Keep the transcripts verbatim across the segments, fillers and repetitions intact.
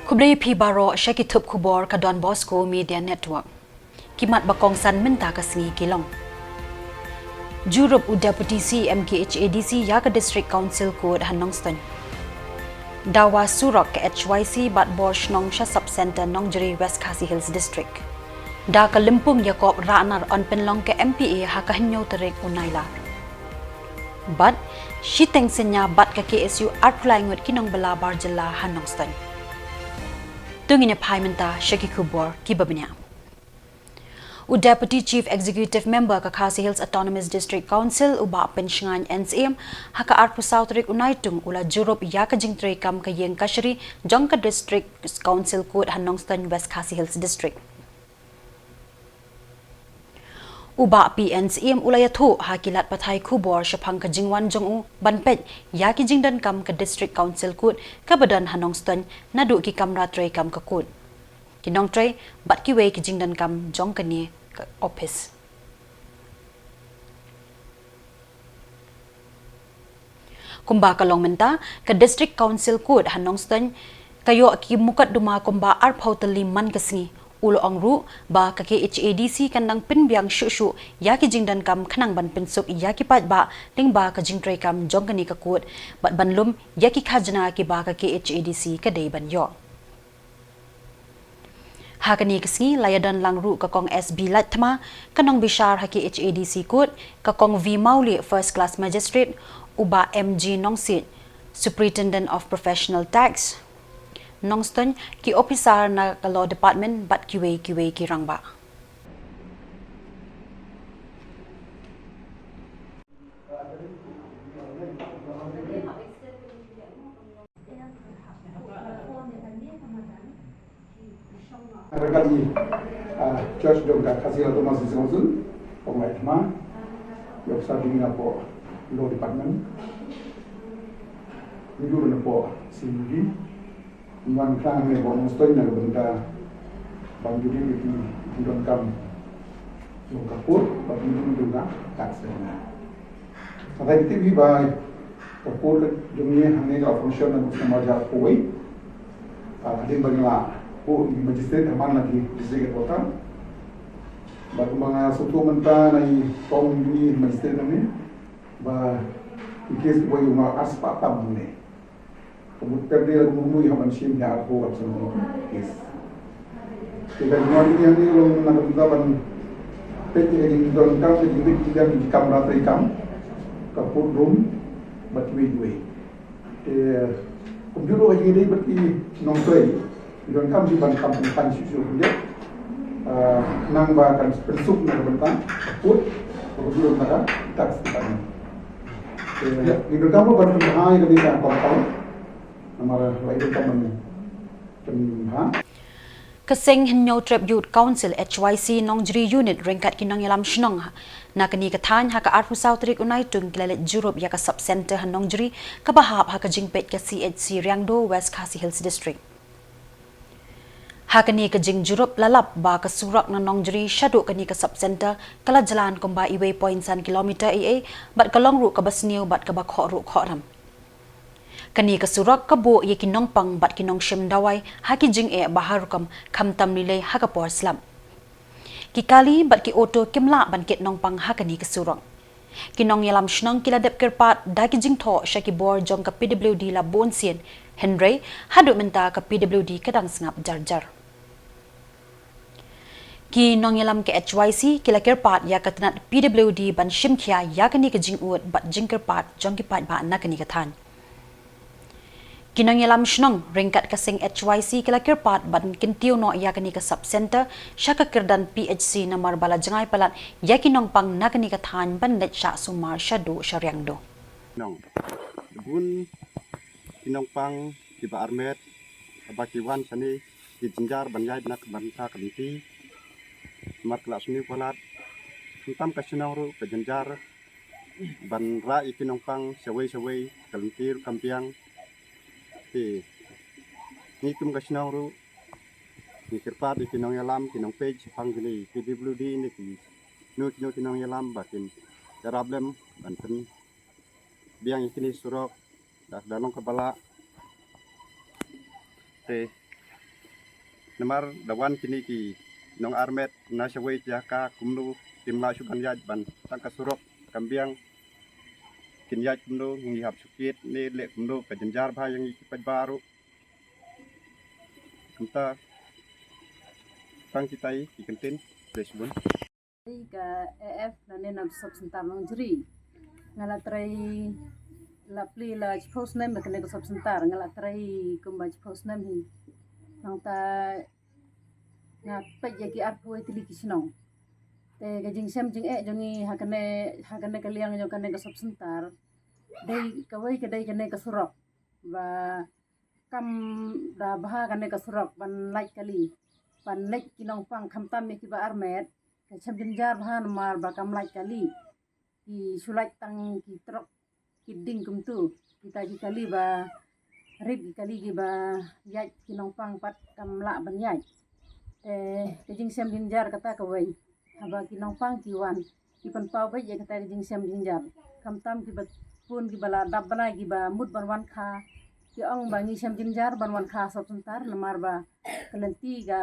Khublei phi baroh sha ki thup khubor ka Don Bosco Media Network. Ki mat ba kongsan mynta ka sngi ki long: Jurop u Deputy C M K H A D C ïa ka District Council Court ha Nongstoiñ. Dawa surok ka H Y C bad bor shnong sha Sub Centre Nongjri, West Khasi Hills District. Da ka lympung ïakob rah nar yn pynlong ka M P A ha ka hynñiew tarik u Nailar. Bad shiteng synñia bad ka K S U arphew lai ngut ki nongbylla bar jylla ha Nongstoiñ. To ngin ïa phai mynta sha ki khubor kiba bniah. U Deputy Chief Executive Member ka Khasi Hills Autonomous District Council, u Bah Pynshngaiñ N Syiem, ha ka arphew saw tarik u Naitung u la jurop ïa ka jingtreikam ka ïing kashari jong ka District Council Court ha Nongstoiñ, West Khasi Hills District. U Bah P N Syiem u la ïathuh ha ki lad pathai khubor shaphang ka jingwan jong u ban peit ïa ki jingdonkam ka District Council Court kaba don ha Nongstoiñ naduh ki kamra treikam ka court, ki nongtrei bad kiwei ki jingdonkam jong kane ka ophis. Kumba ka long mynta, ka District Council Court ha Nongstoiñ ka ïoh ki mukotduma kumba arphew tylli man ka sngi. U la ong ruh ba ka K H A D C kan nang pynbiang shuh shuh ïa ki jingdonkam khnang ban pynsuk ïa ki paidbah lyngba ka jingtreikam jong kane ka court bad ban lum ïa ki khajna kiba ka K H A D C ka dei ban ïoh. Ha kane ka sngi la ïadon lang ruh ka Kong S B Laitthma, ka nongbishar ha K H A D C Court, ka Kong V Mawlieh, First Class Magistrate, u Bah M G Nongsiej, Superintendent of Professional Tax Nongstoiñ, ki ophisar na ka Law Department bad kiwei kiwei ki rangbah. Ryngkat i, ah, Judge jong ka Khasi Hills Autonomous District Council, Kong Laitthma, ïa u sa ding na poh Law Department, ïa u na poh C M D, wan khlem ne poh Nongstoiñ na ka bynta ban ju dei ki jingdonkam jong ka court bad jong ka tax. Sa dei tip hi ba ka court ka jong ngi hangne ka function na bynta marja kawei. Ah, hadien ba ngi la buh ïa ki magistrate ha man la ki district headquarter. Bad kumba nga sngewthuh mynta na i kong jong ngi magistrate hangne ba i case kawei u nga ar spah tam hangne. Ka mut pyrthei la kumno ïa ban shim ïa arphew arphew saw case. Te ka jingwan ïa ngi long na ka bynta ban peit ïa ka jingdonkam, ka jingdonkam, ka jingdonkam, ka jingdonkam, ka court room bad kiwei kiwei. Te kumjuh ruh ha jingïadei bad ki nongtrei, ki donkam ki ban kam pynpan shuh shuh kumjuh. Ah, nang ba kan pynsuk na ka bynta ka court, ka court na ka tax department. Te ki donkam ruh ban pynbha ïa ka dei ka compound. Namar la ïa ka ban pynbha. Ka Seng Hynñiewtrep Youth Council, H Y C Nongjri Unit ryngkat ki nongïalam shnong na kane ka thaiñ ha ka arphew saw tarik u Naitung ki la leit jurop ïa ka Sub Centre ha Nongjri kaba hap ha ka jingpeit ka C H C Riangdo, West Khasi Hills District. Ha kane ka jingjurop la lap ba ka surok na Nongjri shaduh kane ka Sub Centre ka la jlan kumba iwei point san kilometer ei ei bad ka long ruh kaba sniew bad kaba khoh ruh khoh ram. Kane ka surok ka buh ïa ki nongpang bad ki nongshim dawai ha ki jingeh ba har rukom khamtam lei lei ha ka por slap. Ki kali bad ki auto kim lah ban kit nongpang ha kane ka surok. Ki nongïalam shnong ki la dep kyrpad da ki jingthoh sha ki bor jong ka P W D la bun sien, hynrei haduh mynta ka P W D ka dang sngap jar jar. Ki nongïalam ka H Y C ki la kyrpad ïa ka tnat P W D ban shim khia ïa kane ka jingud bad jingkyrpad jong ki paidbah na kane ka thaiñ. Ki nongïalam shnong ryngkat ka Seng H Y C ki la kyrpad ban kyntiew noh ïa kane ka Sub Centre sha ka kyrdan P H C namar ba la jngai palat ïa ki nongpang na kane ka thaiñ ban leit shah sumar shaduh sha Riangdo. Nong. Bun ki nongpang kiba armet haba ki wan shane ki jynjar ban ïaid na ka bynta ka lynti. Namar ka la sniew palat. Khamtam ka shnong ruh ka jynjar ban rah ïa ki nongpang shawei shawei, ka lynti ruh kam biang. Te ngi kum ka shnong ruh ngi kyrpad ïa ki nongïalam, ki nongpeit shaphang kine P W D ne kino kino ki nongïalam ba kin ïarap lem ban pynbiang ïa kine surok da, da long kaba lah. Te Namar da wan kine ki nong armet na shawei jaka kumno kim lah shuh ban ïaid ban tang ka surok kam biang. Kin ïaid kumno ngi hap shu kit ne leh kumno ka jynjar bha ïa ngi ki paidbah ruh. Kumta tang kitai ki kyntien. Khublei shibun. Ka A F lane na sub center Nongjri. Nga la trei la pli la chiphew snem ba kane ka sub center, nga la trei kumba chiphew snem hi. Nangta nga peit ïa ki arphew tylli ki shnong. Te ka jingshem jingeh jong ngi ha kane, ha kane ka liang jong kane ka sub center, dei kawei ka dei kane ka surok ba kam da bha kane ka surok ban lait kali, ban lait ki nongpang khamtam ïa kiba armet. Ka shem jynjar bha namar ba kam lait kali. Ki shu lait tang ki trok ki ding kumtu. Kita ki kali ba rit ki kali kiba ïaid ki nongpang pat kam lah ban ïaid. Te ka jingshem jynjar kata kawei. Haba ki nongpang ki wan, ki pynpaw beit ïa kata ka jingshem jynjar. Khamtam kiba pun kiba la dap bnai kiba mut ban wan kha, ki ong ba ngi shem jynjar ban wan kha sub center namar ba ka lynti ka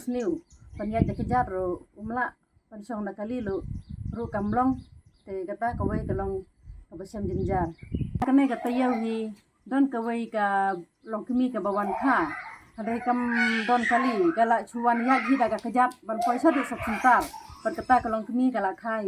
sniew. Ban ïaid da kjat ruh um lah, ban shong da kali ruh, ruh kam long. Te kata kawei ka long kaba shem jynjar. Kane ka taïew hi don kawei ka longkmie kaba wan kha. Hynrei kam don kali, ka la shu wan ïaid hi da ka kjat ban poi sha sub center. Bad kata ka longkmie ka la kha.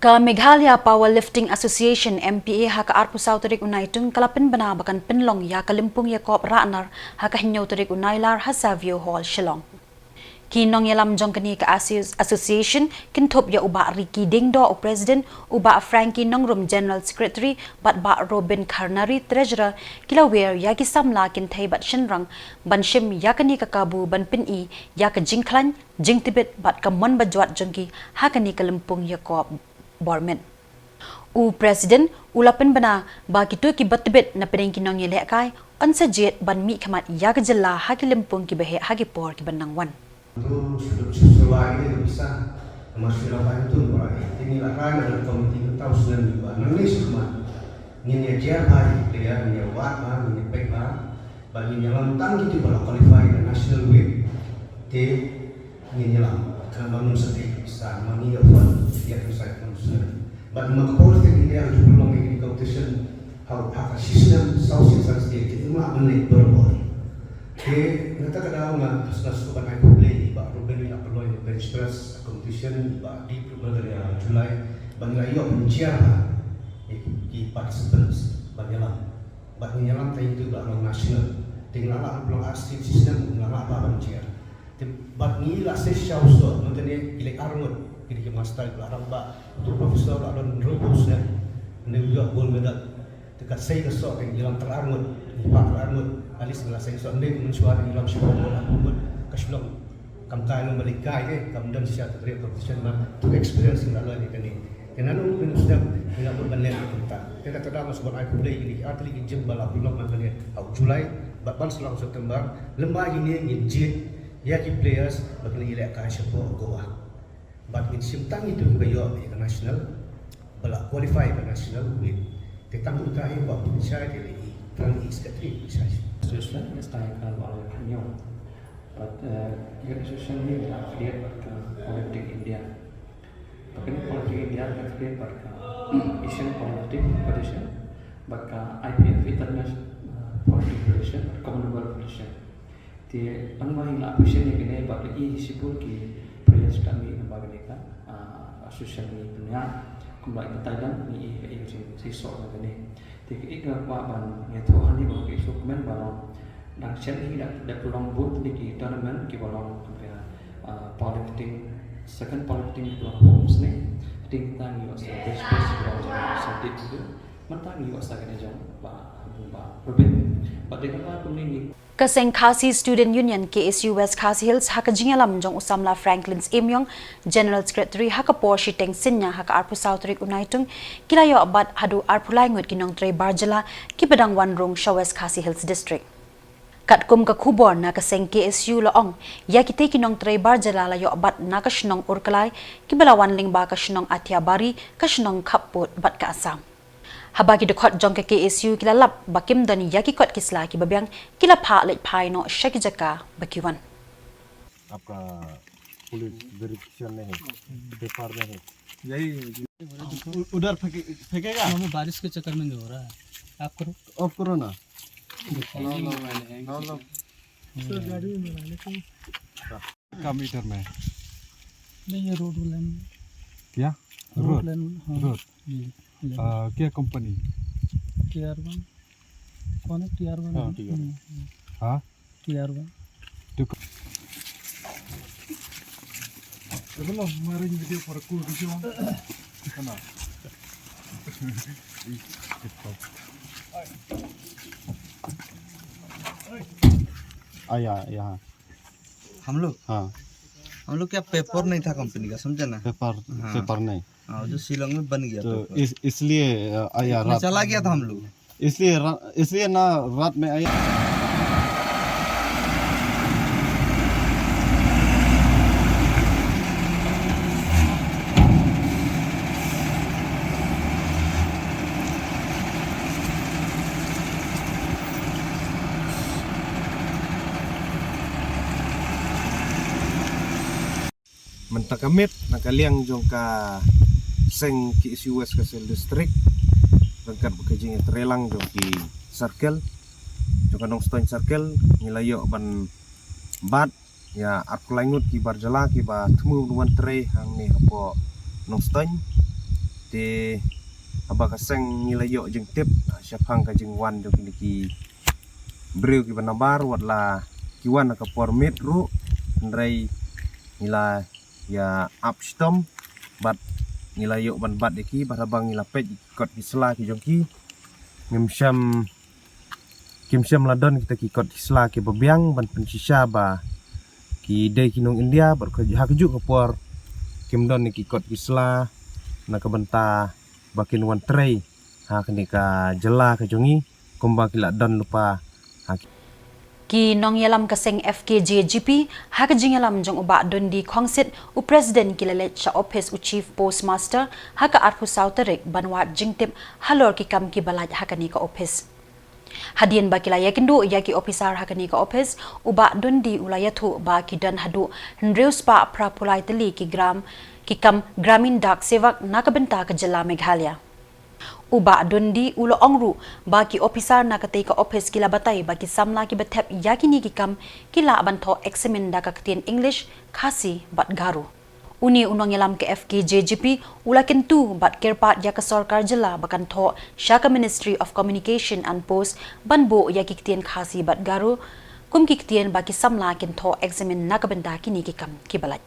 Ka Meghalaya Powerlifting Association, M P A, ha ka arphew saw tarik u Naitung ka la pynbna ba kan pynlong ïa ka lympung ïakob Rahnar ha ka hynñiew tarik u Nailar ha Savio Hall, Shillong. Ki nongïalam jong kane ka assi-, association kynthup ïa u Bah Ricky Diengdoh u president, u Bah Frankie Nongrum general secretary, bad Bah Robin Kharnari treasurer, ki la wer ïa ki samla kynthei bad shynrang ban shim ïa kane ka kabu ban pyni ïa ka jingkhlaiñ, jingtbit bad ka mon bajot jong ki ha kane ka lympung ïakob bormit. U president u la pynbna ba kito kiba tbit na pdeng ki nongïalehkai yn sa jied ban mihkhmat ïa ka jylla ha ki lympung kiba heh ha ki por kiba nang wan. To shu dep shu sewa ïa ka pisa. Namar shu la bai tu ba ïa te ngi la kai na ka komiti ka tau snem ba nang ne shu khmat. Ngin ïa jia bha ïa ki player, ngin ïa wad bha, ngin ïa peit bha. Ba ngin ïalam tang kito ba la qualify na national weight. Te ngin ïalam. Khnang ba ngin sa tei pisa, ba ngin ïa fund ïa ka side national. Bad ma ka por te ngin ïa ju pynlong ïa ki competition ha, ha ka shisnem saw shisnem state, te ngim lah ban leh barabor. Te na kata ka daw nga sngewsuk ban ai khublei ïa i Bah Ruben, ïa i Bah Ruben, bench press competition, i Bah Deep Ruben, ïa July, ban ïa ïoh ban jia ha ki, ki participants ban ïalam. Bad ngin ïalam tang ïa kito ba long national. Te ngin lah ban pynlong ar state shisnem, ngin lah ban jia. Te bad ngi la shisha u soh, mynta ne ki leh ar ngut, kine ki master ki la rangbah, uto u professor la don hynriewphew snem, ne u ïoh gold medal. Te ka sei ka soh, te ngi lam tang ar ngut, ngi phah tang ar ngut, at least ngi la sei soh, ne mynshuwa ngi lam shiphew ngut, arphew ngut, ka shu long kam kai long ba leh kai ne, kam don shisha ka career competition, ma tu experience ngi la leh ne kane. Te nanu pynstep ngi la mut ban leh kumta. Te da ka dang shu ban ai khublei ïa kine ki artylli ki gym ba la pynlong man kane ha u July bad ban sa long u September. Lem bad kine ngin jied ïa ki players ba kin ïalehkai shapoh Goa. Bad ngin shim tang ito kiba ïoh ïa ka national ba la qualify ïa ka national weight. Te tang uta hi ba pynshai te lei tang i secretary pynshai. Association ne style ka ba la hynñiew. Bad, eh, ïa ka association ne la affiliate bad ka Powerlifting India. Bad kane Powerlifting India ka affiliate bad ka Asian Powerlifting Federation, bad ka I P F International, eh, Powerlifting Federation, bad Commonwealth Federation. Te tang ba ngi la appreciate ïa kane bad la i shibun ki players ka mih na ba kane ka, ah, association ngi pynïaid. Kumba i ka Thailand ngi i ka i ka jingsisoh na kane. Te ka i ka kwah ban ïathuh hangne ba ka i suk men ba long dang shen hi da, da ka long bun tylli ki tournament kiba long kum ka, ah, powerlifting Second part ting pula home sne ting tang yo sa best best pula jong sa dik tu. Mentang yo sa kene jong ba ba robin. Ba dei kata kumne ni. Ka seng Khasi Student Union K S U West Khasi Hills ha ka jingïalam jong u samla Franklin Syiem Ïong, General Secretary, ha ka por shiteng synñia ha ka arphew saw tarik u Naitung, ki la ïoh bat haduh arphew lai ngut ki nongtrei bar jylla kiba dang wan rung sha West Khasi Hills District. Katkum ka khubor na ka seng K S U la ong, ïa kitei ki nongtrei bar jylla la ïoh bat na ka shnong Urkalai, kiba la wan lyngba ka shnong Athiabari, ka shnong Khappud bad ka Assam. Haba ki dkhot jong ka K S U ki la lap ba kim don ïa ki kot ki sla kiba biang, ki la phah leit phai noh sha ki jaka ba ki wan. आपका पुलिस वेरिफिकेशन नहीं है, पेपर नहीं है। यही उ- उधर फेंके- फेंकेगा। हाँ, वो बारिश के चक्कर में नहीं हो रहा है। आप करो। ऑफ करो ना। का मीटर में? नहीं, ये रोड लाइन। क्या? रोड रोड। लाइन, हाँ। रोड। जी, लाइन। आ, क्या कंपनी? टी आर वन। कौन है टी आर वन? हाँ, टी आर वन। हम्म, हम्म। हाँ? टी आर वन। तो क- Belum, kemarin video parkour di sini. Mana? आया, यहाँ। हम लोग? हाँ। हम लोग क्या पेपर नहीं था कंपनी का, समझे ना? पेपर, हाँ। पेपर नहीं। हाँ, जो शिलोंग में बन गया तो पेपर। इस- इसलिए, अ, आया इसमें रात। चला गया था हम लोग। इसलिए रा- इसलिए ना रात में आया। Mynta ka miet na ka liang jong ka seng K S U West Khasi Hills District, ryngkat bad ka jingïatreilang jong ki circle, jong ka Nongstoiñ Circle, ngi la ïoh ban bat ïa arphew lai ngut ki bar jylla kiba thmu ban wan trei hangne hapoh Nongstoiñ. Te haba ka seng ngi la ïoh jingtip shaphang ka jingwan jong kine ki briew kiba nabar, wat la ki wan ha ka por miet ruh, hynrei ngi la ïa ap shitom bad ngi la ïoh ban bat ïa ki, bad haba ngi la peit ïa ki kot ki sla ki jong ki, ngim shym, kim shym la don kita ki kot ki sla kiba biang ban pynshisha ba ki dei ki nong India, bad ka, ha kajuh ka por kim don ïa ki kot ki sla na ka bynta ba kin wan trei ha kane ka jylla ka jong ngi kumba ki la don lypa ha ki. Ki nongïalam ka seng F K J G P, ha ka jingïalam jong u Bah Dundee Khongsit, u President, ki la leit sha ophis u Chief Postmaster ha ka arphew saw tarik ban wad jingtip halor ki kam kiba lait ha kane ka ophis. Hadien ba ki la ïakynduh ïa ki ophisar ha kane ka ophis, u Bah Dundee u la ïathuh ba ki don haduh hynriew spah phra phew lai tylli ki gram, ki kam Gramin Dak Sevak na ka bynta ka jylla Meghalaya. U Bah Dundee u la ong ruh ba ki ophisar na katei ka ophis ki la batai ba ki samla kiba thep ïa kine ki kam ki lah ban thoh eksamin da ka ktien English, Khasi bad Garo. Une u nongïalam ka F K J G P u la kyntu bad kyrpad ïa ka sorkar jylla ba kan thoh sha ka Ministry of Communication and Post ban buh ïa ki ktien Khasi bad Garo kum ki ktien ba ki samla kin thoh eksamin na ka bynta kine ki kam kiba lait.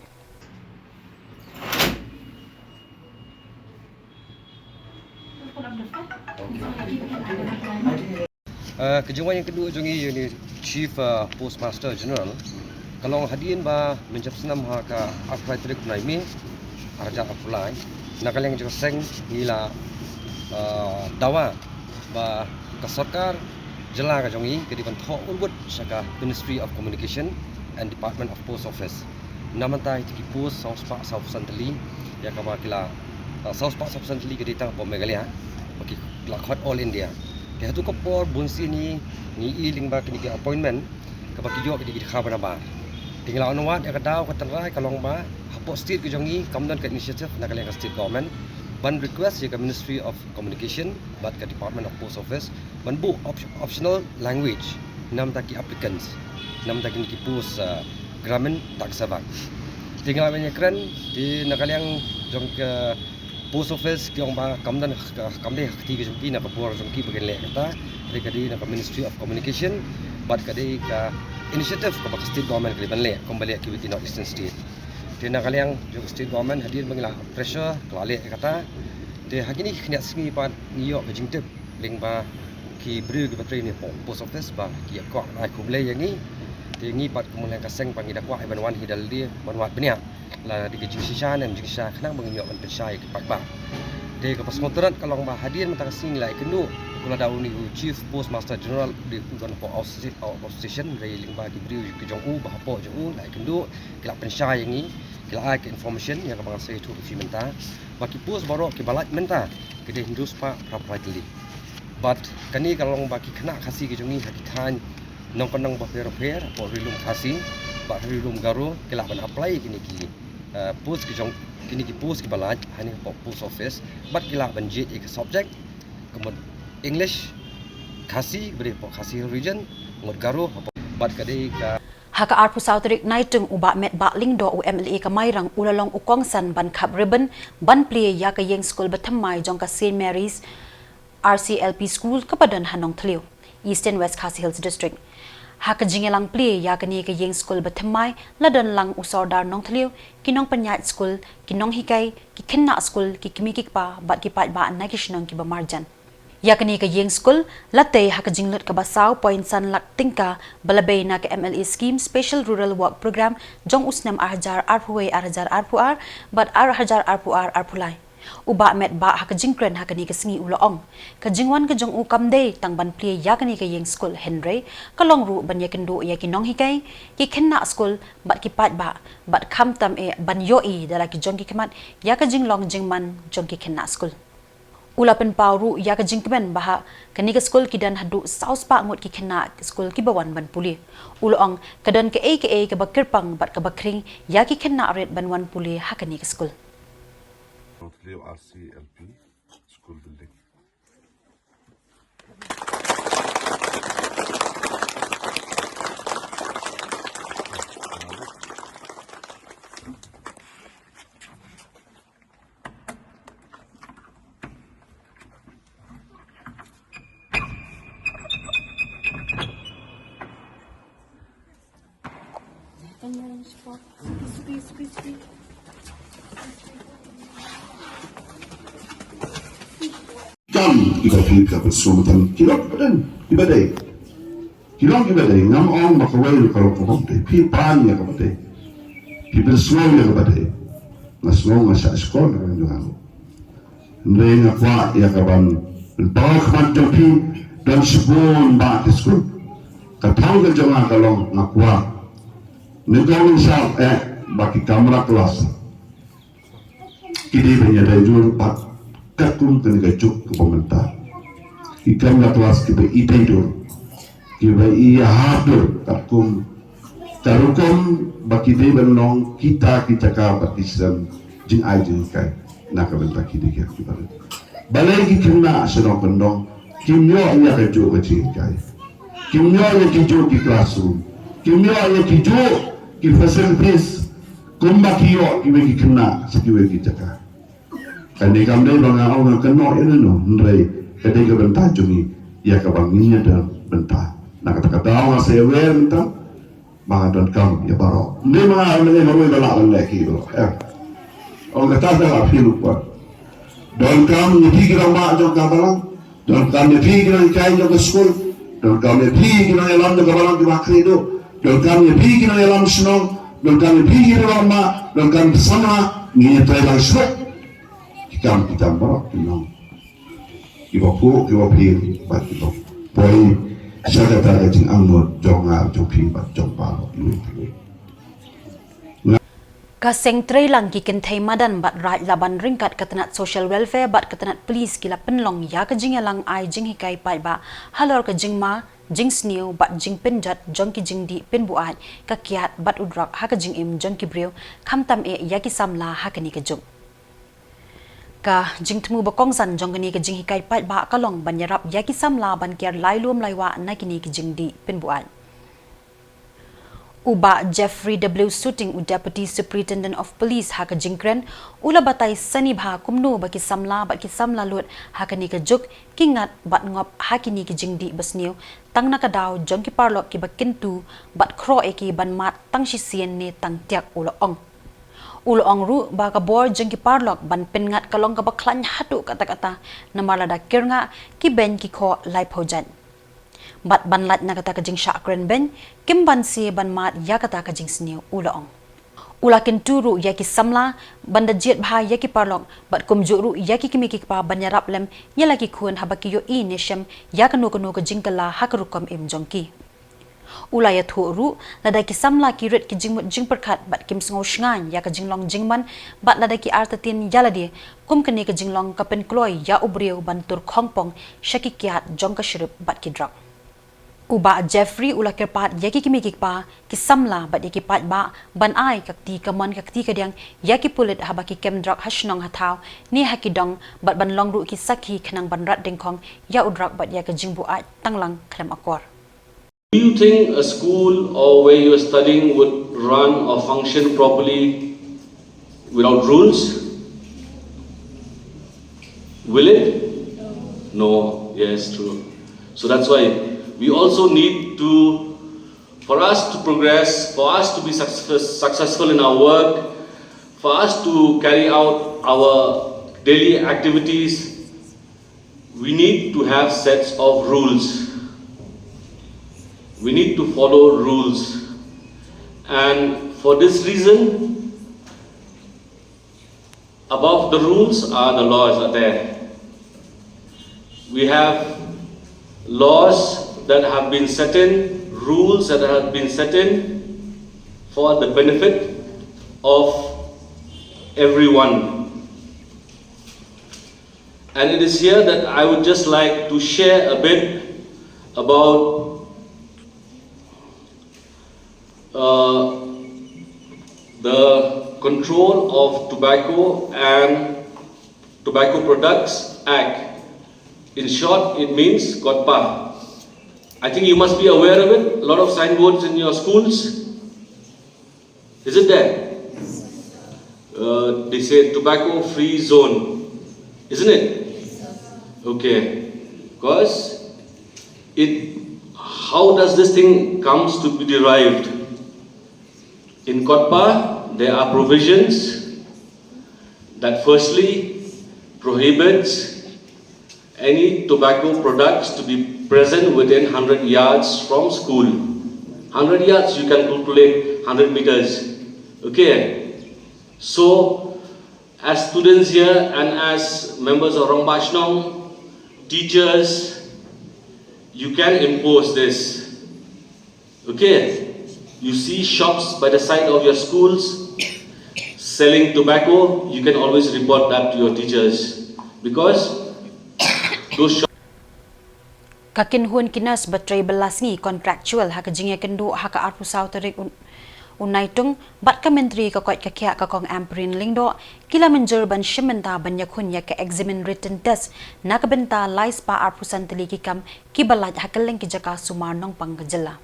Uh, ka jingwan ïakynduh jong ngi ïa une u Chief, uh, Postmaster General ka long hadien ba mynjur snem ha ka arphew lai tarik u bnai May arhajar arphew lai, na ka liang jong ka seng ngi la, uh, dawa ba ka sorkar jylla ka jong ngi ka dei ban thoh urgut sha ka Ministry of Communication and Department of Post Office. Namar ba ïa ki post saw spah saw phew san tylli, ïa kaba ki la, uh, saw spah saw phew san tylli ka dei tang hapoh Meghalaya ba ki la khot All India. Te haduh ka por bun sien ngi ïohi lyngba kine ki appointment kaba ki ïoh ki dei ki dkhar ba nabar. Te ngi la ong wat ïa ka daw ka tynrai ka long ba hapoh state ka jong ngi kam don ka initiative na ka liang ka state government ban request ïa ka Ministry of Communication bad ka Department of Post Office ban buh op- optional language namar ki applicants, namar kine ki post, uh, Gramin Dak Sevak. Te ngi la wan ïakren, te na ka liang jong ka Post Office ki ong ba kam don, kam dei ha ka kti ka jong ki, na ka bor jong ki ba kin leh kata, te ka dei na ka Ministry of Communication bad ka dei ka initiative kaba ka state government ka dei ban leh kumba leh kiwei ki North Eastern state. Te na ka liang jong ka state government hadien ba ngi la pressure ka la leh kata. Te ha kine ki khyndiat sngi pat ngi ïoh ka jingtip lyngba ki briew kiba trei ne post office ba ki ïa kwah ai khublei ïa ngi. Te ngi pat kum u nonghikai ka seng pat ngi da kwah ban wan hi da lade ban wad bniah la dei ka jingshisha ne em jingshisha khnang ba ngin ïoh ban pynshai ïa ki paidbah. Te kaba sngewtynnat ka long ba hadien mynta ka sngi ngi la ïakynduh u la da une u Chief Postmaster General u dei u don hapoh outstation, hynrei lyngba ki briew ki jong u ba hapoh jong u la ïakynduh ki la pynshai ïa ngi, ki la ai ka information ïa kaba nga sa ïathuh ïa phi mynta ba ki post baroh kiba lait mynta ki dei hynriew spah phra phra tylli. Bad kane ka long ba ki khynnah Khasi ki jong ngi ha ki thaiñ nongkyndong bapher bapher hapoh Ri Lum Khasi bad Ri Lum Garo ki lah ban apply ïa kine ki, eh, post ki jong, kine ki post kiba lait hangne hapoh post office bad ki lah ban jied ïa ka subject ka mut English, Khasi ba dei hapoh Khasi Hill Region, ngut Garo hapoh, bad ka dei ka Ha ka arphew saw tarik Naitung, u Bah Metbah Lyngdoh, u M L A ka Mairang, u la long u kongsan ban khap ribbon ban plie ïa ka ïing skul bathymmai jong ka Saint Mary's R C L P School kaba don ha Nongthliew, Eastern West Khasi Hills District. Ha ka jingïalang plie ïa kane ka ïing skul bathymmai la don lang u Sordar Nongthliew, ki nongpynïaid skul, ki nonghikai, ki khynnah skul, ki kmie ki kpa bad ki paidbah na ki shnong kiba marjan. Ïa kane ka ïing skul la tei ha ka jinglut kaba saw point san lak tyngka ba la bei na ka M L A scheme Special Rural Work Programme jong u snem ar hajar arphew wei, ar hajar arphew ar bad ar hajar arphew ar, arphew lai. U Bah Metbah ha ka jingkren ha kane ka sngi u la ong ka jingwan ka jong u kam dei tang ban plie ïa kane ka ïing skul, hynrei ka long ruh ban ïakynduh ïa ki nonghikai, ki khynnah skul bad ki paidbah bad khamtam eh ban ïohi da la ki jong ki khmat ïa ka jinglong jingman jong ki khynnah skul. U la pynpaw ruh ïa ka jingkmen ba ha kane ka skul ki don haduh saw spah ngut ki khynnah skul kiba wan ban pule. U la ong ka don kaei kaei kaba kyrpang bad kaba khring ïa ki khynnah rit ban wan pule ha kane ka skul. Nongthliew R C L P School Building. Kam kiba phi ka pynshong tang ki long kiba dei, ki long kiba dei. Ki long kiba dei, ngam ong ba kawei ruh ka long kaba dei, phi pan ïa kaba dei. Phi pynshong ïa kaba dei. Nga sngew nga shah shkor na ka jong nga ruh. Hynrei nga kwah ïa ka ban pynpaw khmat jong phi, don shibun bah ki skul. Ka thong ka jong nga ka long nga kwah. Nyngkong nyngshap eh ba ki kamra klas ki dei ban ïadei dur bad katkum kane ka juk kaba mynta. Ki kamra klas kiba ïadei dur, kiba ïahap dur katkum ka rukom ba ki dei ban long kita ki jaka ba ki sdang jingai jinghikai na ka bynta ki dei ki barit. Balei ki khynnah shnong kyndong kim ïoh ïa ka juh ka jinghikai, kim ïoh ïa ki juh ki classroom, kim ïoh ïa ki juh ki facilities kumba ki ïoh kiwei ki khynnah sha kiwei ki jaka. Kane kam dei ba nga ong nga kynnoh ïa no, hynrei ka dei ka bynta jong ngi ïa kaba ngin ïa don bynta. Na kata ka daw nga sa ïa wer bynta ba nga donkam ïa baroh. Hynrei ma nga ong lei marwei ba lah ban leh ki baroh. Ong kata da la phi ruh pat. Donkam ïa phi ki rangbah jong ka balang, donkam ïa phi ki nonghikai jong ka skul, donkam ïa phi ki nongïalam jong ka balang kiba khreh duh, donkam ïa phi ki nongïalam shnong, donkam ïa phi ki rangbah, donkam ki samla. Ngin ïa trei lang shuh ki kam ki jam baroh ki long kiba phuh kiba phi bad kiba poi sha kata ka jingangnud jong nga jong phi bad jong baroh iwei pa iwei. Ka seng treilang ki kynthei madan bad raid Laban ryngkat ka tnat Social Welfare bad ka tnat Police ki la pynlong ïa ka jingïalang ai jinghikai paidbah halor ka jingma jingsniew bad jingpynjot jong ki jingdih pynbuaid, ka kiad bad u drok ha ka jingim jong ki briew, khamtam eh ïa ki samla ha kane ka juk. Ka jingthmu ba kongsan jong kane ka jinghikai paidbah ka long ban ïarap ïa ki samla ban kiar lai lum lai wah na kine ki jingdih pynbuaid. U Bah Jeffrey W Suting, u Deputy Superintendent of Police, ha ka jingkren u la batai sani bha kumno ba ki samla bad ki samla lut ha kane ka juk ki ngat bad ngop ha kine ki jingdih basniew tang na ka daw jong ki paralok kiba kyntu bad khroh ïa ki ban mad tang shisien ne tang tiak, u la ong. U la ong ruh ba ka bor jong ki paralok ban pynngat ka long kaba khlaiñ haduh katta katta, namar lada kyrngah, ki beiñ ki khoh laiphew jait. Bad ban lait na kata ka jingshah kren beiñ, kim banse ban mad ïa kata ka jingsniew, u la ong. U la kyntu ruh ïa ki samla ban da jied bha ïa ki paralok, bad kumjuh ruh ïa ki kmie ki kpa ban ïarap lem ïa la ki khun haba ki ïohi ne shem ïa kano kano ka jingkylla ha ka rukom im jong ki. U la ïathuh ruh, lada ki samla ki rit ki jingmut jingpyrkhat bad kim sngew shngaiñ ïa ka jinglong jingman, bad lada ki artatien ïa lade, kum kane ka jinglong ka pynkloi ïa u briew ban tur khongpong sha ki kiad jong ka shrip bad ki drok. U Bah Jeffrey u la kyrpad ïa ki kmie ki kpa, ki samla bad ïa ki paidbah ban ai ka kti kamon ka kti kadiang ïa ki pulit haba ki kem drok ha shnong ha thaw ne ha ki dong, bad ban long ruh ki sakhi khnang ban rat dyngkhong ïa u drok bad ïa ka jingbuaid tang lang khlem akor. Do you think a school or where you are studying would run or function properly without rules? Will it? No. Yes, true. So that's why we also need to, for us to progress, for us to be success, successful in our work, for us to carry out our daily activities, we need to have sets of rules. We need to follow rules. And for this reason, above the rules are the laws are there. We have laws that have been set in, rules that have been set in for the benefit of everyone. And it is here that I would just like to share a bit about uh, the Control of Tobacco and Tobacco Products Act. In short, it means COTPA. I think you must be aware of it. A lot of signboards in your schools. Is it there? Uh, they say tobacco free zone, isn't it? Okay. Because it, how does this thing comes to be derived? In COTPA, there are provisions that firstly prohibits any tobacco products to be present within hundred yards from school. Hundred yards, you can calculate hundred meters. Okay. So, as students here and as members of Rangbah Shnong, teachers, you can impose this. Okay, you see shops by the side of your schools selling tobacco, you can always report that to your teachers because those shops. Ka kynhun ki nurse ba trei bylla sngi contractual ha ka jingïakynduh ha ka arphew saw tarik u, u Naitung bad ka Myntri ka koit ka khiah ka Kong Ampareen Lyngdoh ki la mynjur ban shim bynta ban ïakhun ïa ka examen written test na ka bynta lai spah arphew san tylli ki kam ki ba lait ha kylleng ki jaka sumar nongpang ka jylla.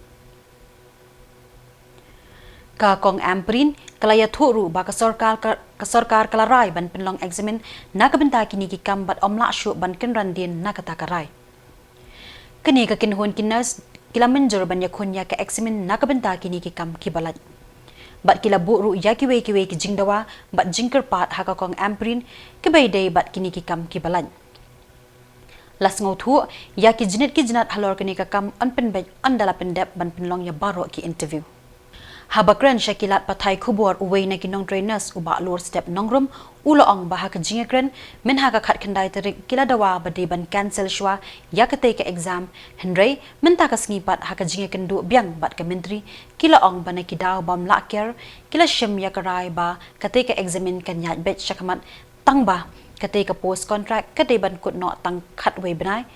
Ka Kong Ampareen ka la ïathuh ruh ba ka sorkar ka, ka sorkar ka la rai ban pynlong examen na ka bynta kine ki kam bad ym lah shuh ban kynran dien na kata ka rai. Kane ka kynhun ki nurse ki la mynjur ban ïakhun ïa ka examen na ka bynta kine ki kam ki ba lait. Bad ki la buh ruh ïa kiwei kiwei ki jingdawa bad jingkyrpad ha ka Kong Ampareen kiba ïadei bad kine ki kam ki ba lait. La sngewthuh ïa ki jnit ki jnat halor kane ka kam yn pynbeit ynda la pyndep ban pynlong ïa baroh ki interview. Haba kren sha ki lad pathai khubor uwei na ki nongtrei nurse u Bah Lurstep Nongrum u la ong ba ha ka jingïakren mynha ka khatkhyndai tarik ki la dawa ba dei ban cancel shuwa ïa katei ka exam, hynrei mynta ka sngi pat ha ka jingïakynduh biang bad ka Myntri ki la ong ba na ki daw bym lah kiar ki la shim ïa ka rai ba katei ka examen kan ïaid beit shakhmat tang ba katei ka post contract ka dei ban kut noh tang khatwei bnai.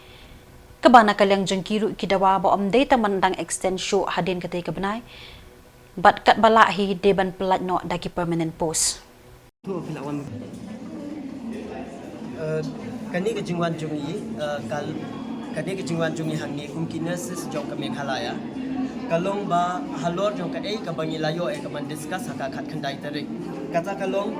Kaba na ka liang jong ki ruh ki dawa ba ym dei tang ban dang extend shuh hadien katei ka bnai. Bad katba lah hi dei ban pyllait noh da ki permanent post. Kane ka jingwan jong ngi, kane ka jingwan jong ngi hangne kum ki nurses jong ka Meghalaya ka long ba halor jong kaei kaba ngi la ïoh ïa ka ban discuss ha ka khatkhyndai tarik. Kata ka long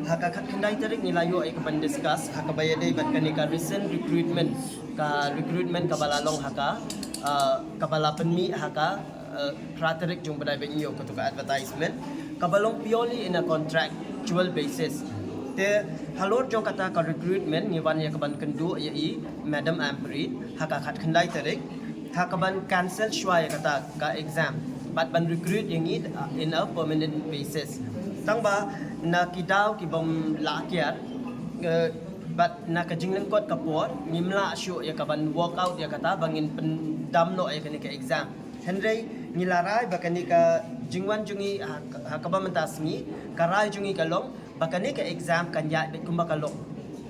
ha ka khatkhyndai tarik ngi la ïoh ïa ka ban discuss ha kaba ïadei bad kane ka recent recruitment, ka recruitment kaba la long ha ka, kaba la pynmih ha ka phra tarik jong u bnai ba ngi ïoh katu ka advertisement, kaba long purely in a contract. contractual basis. Te halor jong kata ka recruitment ngi wan ïa ka ban kynduh ïa i Madam Ampareen ha ka khatkhyndai tarik, ha ka ban cancel shuwa ïa kata ka exam bad ban recruit ïa ngi, uh, in a permanent basis. Tang ba na ki daw ki bym lah kiar, uh, bad na ka jinglyngkot ka por ngim lah shuh ïa ka ban work out ïa kata ba ngin pyndam noh ïa kane ka exam. Hynrei ngi la rai ba kane ka jingwan jong ngi ha, ha kaba mynta sngi, ka rai jong ngi ka long ba kane ka exam kan ïaid beit kumba ka long,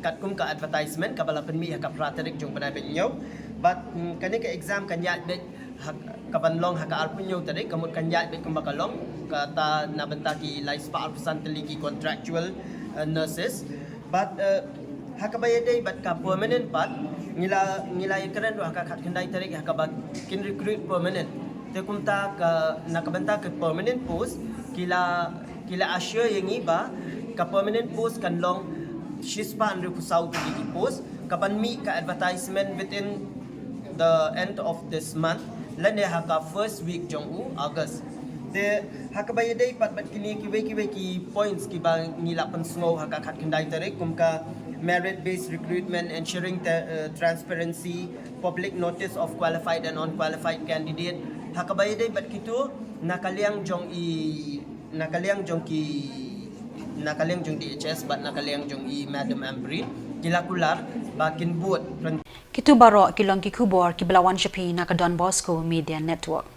katkum ka advertisement kaba la pynmih ha ka phra tarik jong u bnai ba hynñiew. Bad, mm, kane ka exam kan ïaid beit ha ka ban long ha ka arphew hynñiew tarik, ka mut kan ïaid beit kumba ka long, kata na bynta ki lai spah arphew san tylli ki contractual, uh, nurses. Bad, uh, ha kaba ïadei bad ka permanent pat, ngi la, ngi la ïakren ruh ha ka khatkhyndai tarik ha kaba kin recruit permanent. Te kumta ka, na ka bynta ka permanent post, ki la, ki la assure ïa ngi ba ka permanent post kan long shispah hynriewphew saw tylli ki post, ka ban mih ka advertisement within the end of this month, lane ha ka first week jong u August. Te ha kaba ïadei pat bad kine kiwei kiwei ki points kiba ngi la pynsngew ha ka khatkhyndai tarik, kum ka merit based recruitment, ensuring the, uh, transparency, public notice of qualified and unqualified candidate. Ha kaba ïadei bad kito, na ka liang jong i, na ka liang jong ki, na ka liang jong D H S bad na ka liang jong i Madam Ampareen, ki la kular ba kin bud. Kito baroh ki long ki khubor kiba la wan sha phi na ka Don Bosco Media Network.